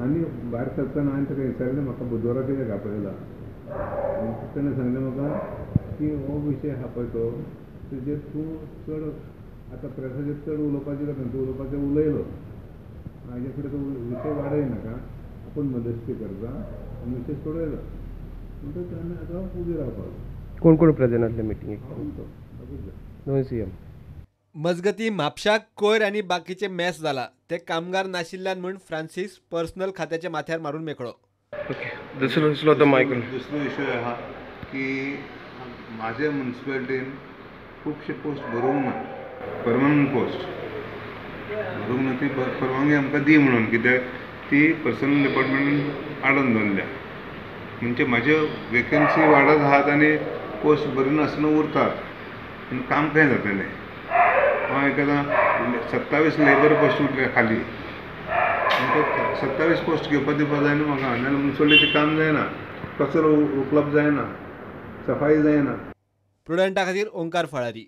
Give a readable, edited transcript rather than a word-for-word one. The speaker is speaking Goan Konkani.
आनी भायर सरतना हांवें ताका विचारलें, म्हाका बुधवारा कित्याक आपयला? ताणें सांगलें म्हाका की हो विशय आहा पळय तो तेजेर तूं चड आतां प्रेसाचेर चड उलोवपाची गरज ना, तूं उलोवपाचें उलयलो, हाजे फुडें तूं विशय वाडय नाका, आपूण मध्यस्थी करता आनी विशय सोडयलो. म्हणटकच आमी आतां उबी रावपाक. कोण कोण प्रेझेंट आसले मिटिंगेक? दोन CM. मजगतीं म्हापशाक कोयर आनी बाकीचे मॅस जाला ते कामगार नाशिल्ल्यान म्हूण फ्रांसीस पर्सनल खात्याच्या माथ्यार मारून मेकळो. ओके, दुसरो तो मायकल. दुसरो इशू आहा की म्हाजे म्युनिसिपालिटीन खुबशे पोस्ट भरूंक ना, परमनंट पोस्ट भरूंक ना, ती परवानगी आमकां दी म्हणून, कित्याक ती पर्सनल डिपार्टमेंटान आडोवन दवरल्या. म्हणजे म्हाज्यो वेकन्सी वाडत आहात आनी पोस्ट भरिनासतना उरतात, पूण काम खंय जातलें? हांव एकदां 27 लेबर पोस्ट उरले खाली, म्हणटकच 27 पोस्ट घेवपा दिवपा जायना म्हाका, नाजाल्यार म्युनिसिपालिटीचें काम जायना, कचरो उखलप जायना, सफाई जायना. प्रुडंटा खातीर ओंकार फळारी.